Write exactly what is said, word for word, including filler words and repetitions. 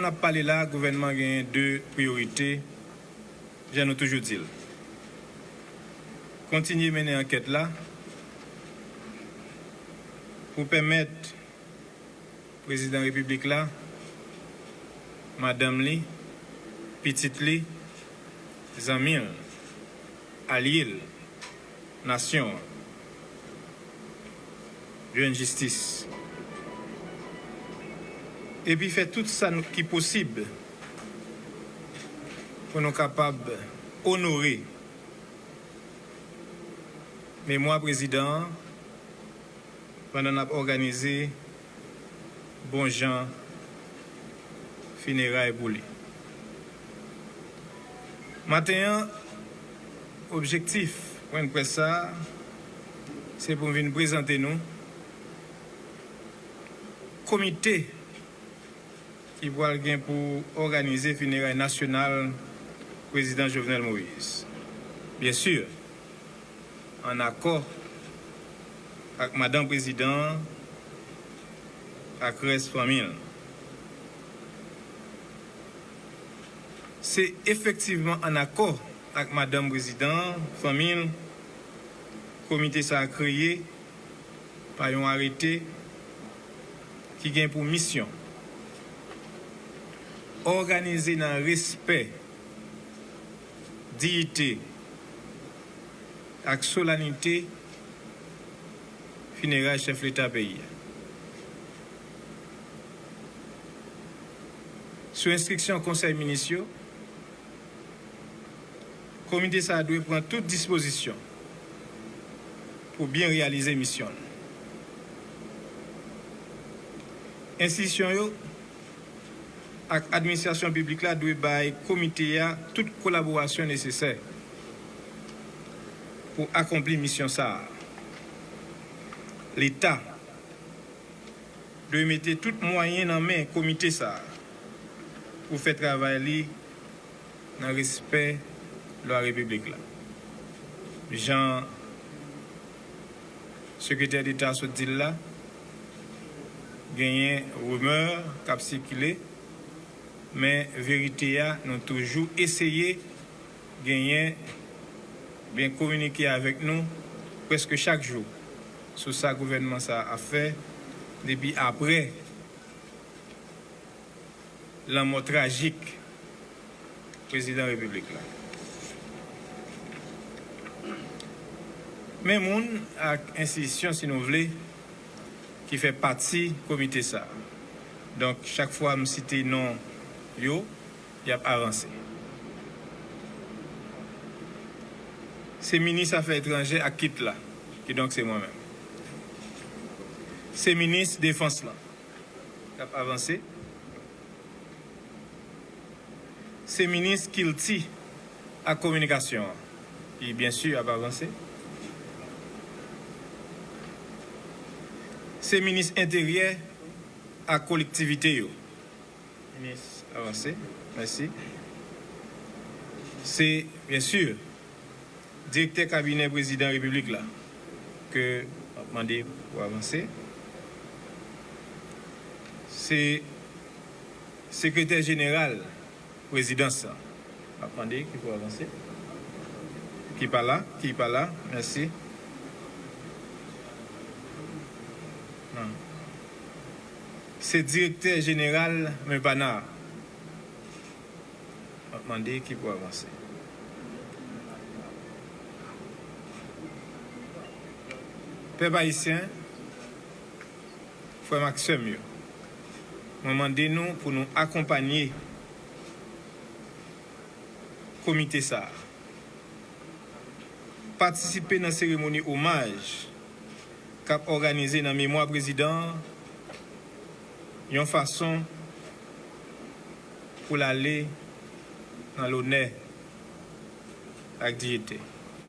ap pale la, gouvènman genyen de priyorite, jan nou toujou di l. Kontinye mennen ankèt la pou pèmèt Prezidan Repiblik la, madanm li, pitit li, zanmi l, alye l, nasyon an jwenn jistis. Epi fè tout sa n- ki posib pou nou kapab onore memwa prezidan an pandan n ap òganize bon jan fineray pou li. Maten an, objektif pwen près sa a, se pou m vin prezante nou komite ki pral gen pou òganize fineray nasyonal Prezidan Jovenel Moïse. Byen si, ann akò ak madanm prezidan an ak rès fanmi l. Se efektivman ann akò ak madanm prezidan an, fanmi l, komite sa a kreye pa yon arete ki gen pou misyon òganize nan respè, diyite ak solanite fineray chèf leta peyi a. Sou enstriksyon konsèy minis yo, komite sa a dwe pran tout dispozisyon pou byen reyalize misyon l. Enstitisyon yo ak administrasyon piblik la dwe bay komite a tout kolaborasyon nesesè pou akonpli misyon sa a. Leta dwe mete tout mwayen nan men komite sa a pou fè travay li nan respè lwa repiblik la. Jan Sekretè Deta sot di l la, genyen rimè k ap sikile, men verite a, nou toujou eseye genyen, byen kominike avèk nou prèske chak jou sou sa gouvènman sa a ap fè depi apre lanmò trajik prezidan repiblik la. Men moun ak enstitisyon, si nou vle, ki fè pati komite sa a. Donk, chak fwa m site non yo, y ap avanse. Se minis afè etranjè ak kit la, kidonk se mwen menm. Se minis defans lan k ap avanse. Se minis kilti ak kominikasyon an ki, byen si, ap avanse. Se minis enteryè ak kolektivite yo. Minis, avanse. Mèsi. Se, byen si, direktè kabinè prezidan repiblik la ke m ap mande pou avanse. Se sekretè jeneral prezidans la. M ap mande ki pou avanse. Ki pa la, ki pa la. Mèsi. Non. Se direktè jeneral MEPANA. M ap mande ki pou avanse. Pèp ayisyen, frè m ak sè m yo, mwen mande nou pou nou akonpanye komite sa a. Patisipe nan seremoni omaj k ap òganize nan memwa prezidan an yon fason pou l ale nan lonè ak diyite.